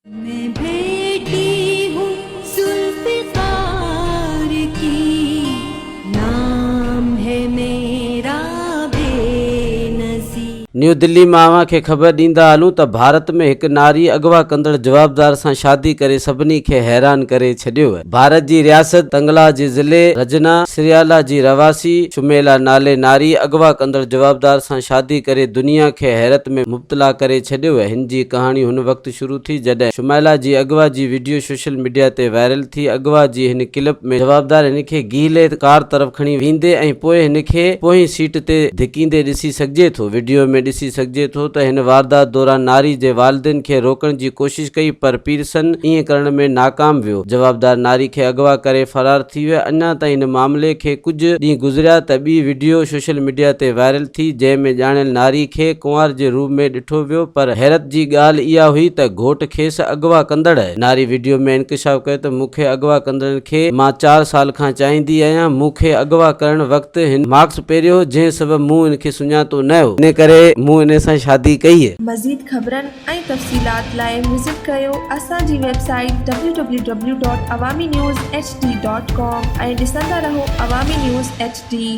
مين بيٽي هون ذوالفقار ڪي نام هي ميرا بينظير. نيو دلي مان اوهان کي خبر ڏيندا هلون ته ڀارت ۾ هڪ ناري اغوا ڪندڙ جوابدار سان شادي ڪري سڀني کي حيران ڪري ڇڏيو. ڀارت جي رياست تنگلا جي ضلعي رجنا سريالا جي رهواسي شميلا نالي ناري اغوا ڪندڙ جوابدار سان شادي ڪري دنيا کي حيرت ۾ مبتلا ڪري ڇڏيو. هن جي ڪهاڻي هن وقت شروع ٿي جڏهن شمائلا جي اغوا جي وڊيو سوشل ميڊيا تي وائرل ٿي، اغوا جي هن ڪلپ ۾ جوابدار هن کي گيلي ڪار طرف کڻي ويندي ۽ پوء هن کي پوئين سيٽ تي ڌڪيندي ڏسي سگهجي ٿو، وڊيو ۾ ڏسي سگهجي ٿو ته هن واردات دوران ناري جي والدين کي روڪڻ جي ڪوشش ڪئي پر پيرسن ائين ڪرڻ ۾ ناڪام ويو، جوابدار ناري کي اغوا ڪري فرار ٿي ويو، اڃا تائين هن معاملي کي ڪجهه ڏينهن گذريا ته ٻي وڊيو سوشل ميڊيا تي وائرل ٿي جنهن ۾ ڄاڻيل ناري کي ڪنوار جي روپ ۾ ڏٺو ويو پر حيرت جي ڳالهه اها هئي ته گهوٽ کيس اغوا ڪندڙ ناري وڊيو ۾ انڪشاف ڪيو ته مون کي اغوا ڪندڙن کي مان چار سال کان چاهيندي آهيان مون کي اغوا ڪرڻ وقت هن ماسڪ پهريو هو جنهن سبب مون هن کي سڃاتو نه هو ان ڪري مون ان سان شادي ڪئي. مزيد خبرن ۽ تفصيلات لاء وزٽ ڪريو اسان جي website W W W dot Awami news H D dot com ۽ ڏسندا رهو عوامي نيوز ايڇ ڊي.